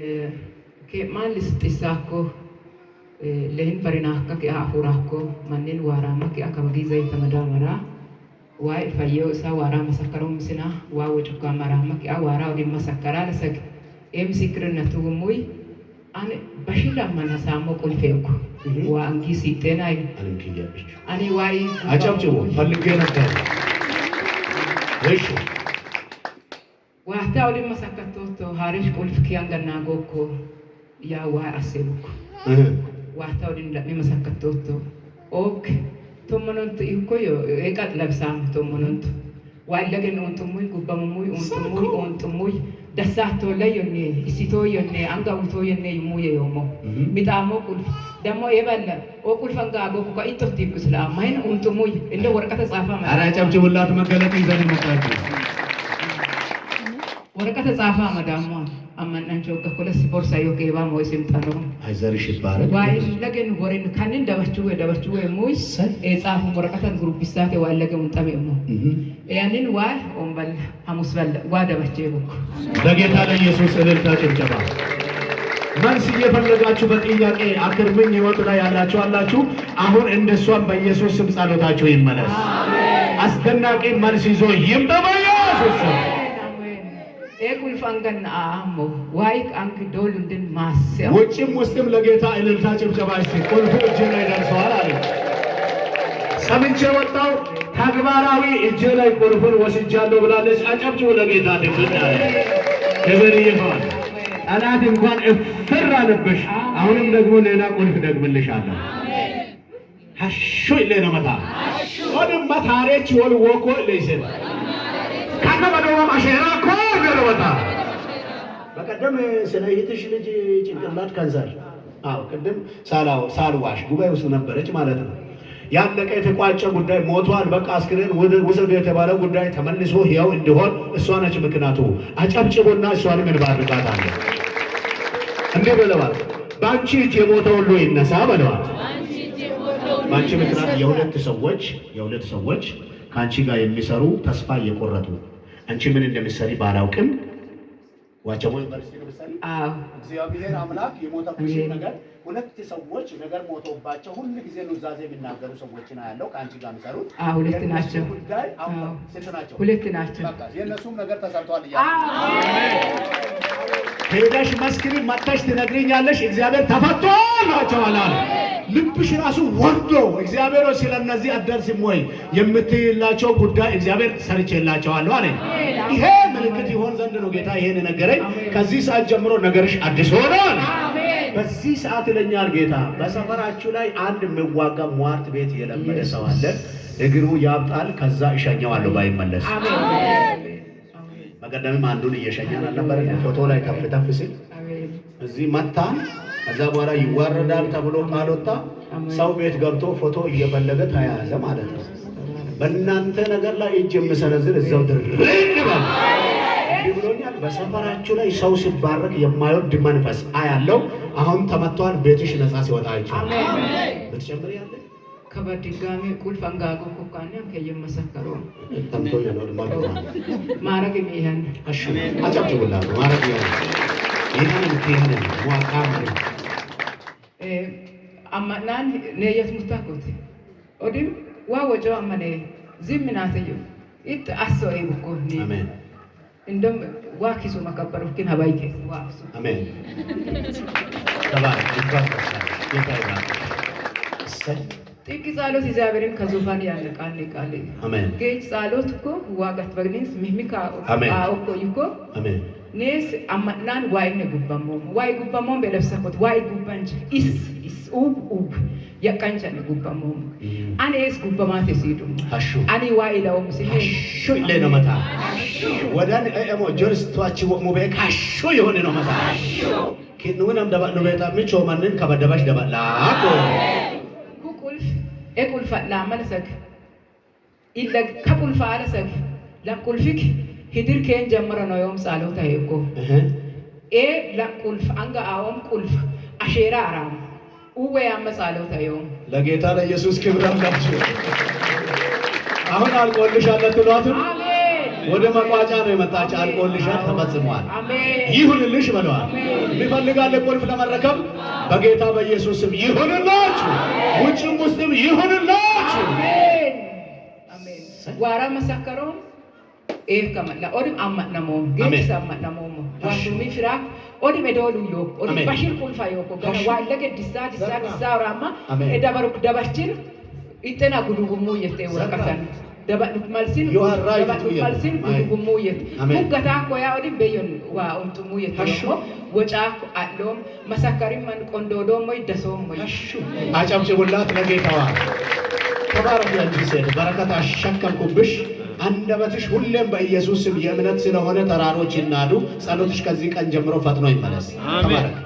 Kee'maan lisxissaakko lehin barinaakka ki'a afuuraakko manneen waaraama ki'a kabagii zayita madaamaraa waa ilfayyoo isaa waaraa masakkaroo misinaa waa wocukaa maraama ki'a waaraa odin masakkaraa lasag ee ምስክርነቱ ሙይ አን በሽላ መነሳሞ ቁልፌኩ ዋ አንጊ ሲጤናይ አንም ክያብቹ አኔ ዋይ አጨብጭቡ ፈልጌ ነበር። እሺ። ዋህታ ወዲን መሰከቶቶ ሀሪሽ ቁልፍ ኪያን ገና ጎኮ ያ ዋ አሴቡኩ ዋህታ ወዲን ለሚ መሰከቶቶ ኦክ ቶሞኖንቱ ኢኮዮ ኤቃጥ ለብሳም ቶሞኖንቱ ዋለገን ኦንቱሙይ ጉባሙሙይ ኦንቱሙይ ኦንቱሙይ ደሳቶ ለዮኔ ኢሲቶ ዮኔ አንጋውቶ ዮኔ ይሙየ ዮሞ ሚጣሞ ቁልፍ ደሞ የበለ ኦ ቁልፍ አንጋ ጎኩ ከኢቶቲ ኩስላ ማይን ኦንቱሙይ እንደ ወረቀተ ጻፋ። ኧረ አጨብጭቡላት። መገለጥ ይዘን መጣችሁ። ወረቀተ ጻፋ መዳሞ አመናንቸው ከኮለስ ቦርሳ ዮኬባ ሞይ ሲምጣሎ። አይዘርሽ ይባረክ። ዋይ ለገን ወሬን ካንን ደባችሁ ደባችሁ ወይ ጻፉ ወረቀተን ግሩፕ ዋይ ለገን ጠሜ ሞ ያንን ዋ ኦምበል ሐሙስ በል ዋ ደባቼ ቡክ። ለጌታ ለኢየሱስ እልልታ ጭብጨባ። መልስ እየፈለጋችሁ በጥያቄ አክርምኝ ህይወት ላይ ያላችሁ አላችሁ። አሁን እንደሷም በኢየሱስ ስም ጸሎታችሁ ይመለስ። አስደናቂ መልስ ይዞ ይምጣ በኢየሱስ ስም። ቁልፍ አንገን አሞ ዋይ አንክ ዶል እንድን ማሰ ውጭም ውስጥም ለጌታ እልልታ ጭብጨባ። እስቲ ቁልፉ እጄ ላይ ደርሰዋል አለ። ሰምቼ ወጣው ተግባራዊ እጄ ላይ ቁልፉን ወስጃለሁ ብላለች። አጨብጭቡ ለጌታ ድምፅ። ክብር ይሁን። ጠላት እንኳን እፍር አለብሽ። አሁንም ደግሞ ሌላ ቁልፍ ደግምልሻለሁ። ሀሹ ይሌ ነው መታ ወድም መታሬች ወል ወኮ ለይሰ ካነ በደወም አሸራ ኮ ገለወታ። በቀደም ስለ እህትሽ ልጅ ጭንቅላት ካንሰር፣ አዎ ቅድም ሳላው ሳልዋሽ ጉባኤ ውስጥ ነበረች ማለት ነው። ያለቀ የተቋጨ ጉዳይ ሞቷል፣ በቃ አስክሬን ውሰዱ የተባለ ጉዳይ ተመልሶ ሕያው እንዲሆን እሷ ነች ምክንያቱ። አጨብጭቦና እሷንም እንባርካታለን። እንዲህ በለዋት፣ በአንቺ እጅ የሞተ ሁሉ ይነሳ በለዋት። በአንቺ ምክንያት የሁለት ሰዎች ከአንቺ ጋር የሚሰሩ ተስፋ እየቆረጡ፣ አንቺ ምን እንደምትሰሪ ባላውቅም ዋቸሞ ዩኒቨርሲቲ ነው የምትሰሪ። አዎ። እግዚአብሔር አምላክ የሞተብሽን ነገር ሁለት ሰዎች ነገር ሞተውባቸው ሁል ጊዜ ኑዛዜ የሚናገሩ ሰዎችን አያለው ከአንቺ ጋር የሚሰሩት። አዎ፣ ሁለት የእነሱ ናቸው። ጉዳይ አሁን አዎ። ስንት ናቸው? ሁለት ናቸው። በቃ የእነሱም ነገር ተሰርቷል እያለ ሄደሽ መስክሪ፣ መጥተሽ ትነግሪኛለሽ። እግዚአብሔር ተፈቶላቸዋል አለ። ልብሽ ራሱ ወርዶ እግዚአብሔር ሆይ ስለ እነዚህ አትደርስም ወይ የምትይላቸው ጉዳይ እግዚአብሔር ሰርቼላቸዋለሁ አለኝ። ይሄ ምልክት ይሆን ዘንድ ነው ጌታ ይሄን የነገረኝ። ከዚህ ሰዓት ጀምሮ ነገርሽ አዲስ ሆኗል። በዚህ ሰዓት ይለኛል ጌታ፣ በሰፈራችሁ ላይ አንድ የሚዋጋ ሟርት ቤት የለመደ ሰው አለ። እግሩ ያብጣል፣ ከዛ እሸኘዋለሁ ባይመለስ። በቀደምም አንዱን እየሸኛን አልነበረ? ፎቶ ላይ ተፍ ተፍ ሲል እዚህ መታን። ከዛ በኋላ ይዋረዳል ተብሎ ቃል ወጣ። ሰው ቤት ገብቶ ፎቶ እየፈለገ ተያያዘ ማለት ነው። በእናንተ ነገር ላይ እጅ የምሰነዝር እዛው ድርቅ ይበል። እንዲህ ብሎኛል። በሰፈራችሁ ላይ ሰው ሲባረክ የማይወድ መንፈስ አያለው። አሁን ተመቷል። ቤትሽ ነፃ ሲወጣ አይቻልም። ብትጨምሪ ያለ ከበድጋሚ ቁልፍ አንጋጎ ኮካነ ከየመሰከሩ ተምቶ የኖር ማለት ነው። ማረግ ይሄን አሹ አጨብጭቡላት። ማረግ ይሄን ይሄን ይሄን ዋቃ አማናን ነየት ሙታኩት ኦዲም ዋ ወጮ አመኔ ዝም ናትዩ ኢት አሶ ይቡኮ ኒ አሜን። እንደም ዋ ኪሱ መከበሩኪን ሀባይ ኬስ ዋ አፍሱ። አሜን። ተባረክ። እንኳን ደስ አለሽ። ጌታ ይባርክ። እሰይ። ጥቂ ጸሎት እግዚአብሔርን ከዙፋን ያነቃል ቃል አሜን። ጌች ጸሎት እኮ ዋጋት በግኒስ ሚሚካ አሜን። አኦኮ ይኮ አሜን። ኔስ አማናን ዋይነ ጉባሞም ዋይ ጉባሞም በለብሰኮት ዋይ ጉባንች ኢስ ኢስ ኡብ ኡብ የቀንቸን ጉባሞም አኔ ኤስ ጉባማቴ ሲዱ ሀሹ አኔ ዋይ ለውም ሲሄ ሀሹ ይሌ ነው መታ ወዳን ኤሞ ጆርስቷች ወሙ ቤክ ሀሹ የሆነ ነው መታ ኪንውንም ደባሉ ቤታ ምቾ ማንን ከበደባሽ ደባላኮ ኩ ቁልፍ ኤ ቁልፈ ላመለሰግ ኢለግ ከቁልፈ አለሰግ ለቁልፊክ ሂድር ኬን ጀመረ ነው ዮም ጸሎታ ይኮ ኤ ለቁልፍ አንጋ አዎም ቁልፍ አሼራ አራም ኡወ ያመ ጸሎታ ዮም። ለጌታ ለኢየሱስ ክብር አላችሁ። አሁን አልቆልሻል አትሏትም? አሜን። ወደ መቋጫ ነው የመጣች። አልቆልሻል፣ ተፈጽሟል። አሜን። ይሁንልሽ ብለዋል። አሜን። የሚፈልጋለ ቁልፍ ለመረከብ በጌታ በኢየሱስ ስም ይሁንላችሁ። ውጭም ውስጥም ይሁንላችሁ። አሜን አሜን። ዋራ መሰከሮም ኤፍ ከመላ ኦድም አማናሞም ጌስ አማናሞም ዋሱሚ ፍራክ ኦድም ኤዶሉ ዮክ ኦድም ባሽር ቁልፋ ዮክ ገና ዋለገ ዲሳ ዲሳ ዲሳ ራማ ኤዳበሩክ ደባችን ኢጤና ጉዱጉሙ የቴ ወረቀተን ደባዱክ መልሲን ደባዱክ መልሲን ጉዱጉሙ የት ሙገታ ኮያ ኦድም ቤዮን ዋ ኦንቱሙ የቴ ወጫክ አሎም መሰከሪም መን ቆንዶዶሞ ይደሶሞ። አጨብጭቡላት ለጌታዋ። ተባረክ ያንቺ ሴት፣ በረከት አሸከምኩብሽ። አንደበትሽ ሁሌም በኢየሱስ ስም የእምነት ስለሆነ ተራሮች ይናዱ። ጸሎትሽ ከዚህ ቀን ጀምሮ ፈጥኖ ይመለስ። ተባረክ።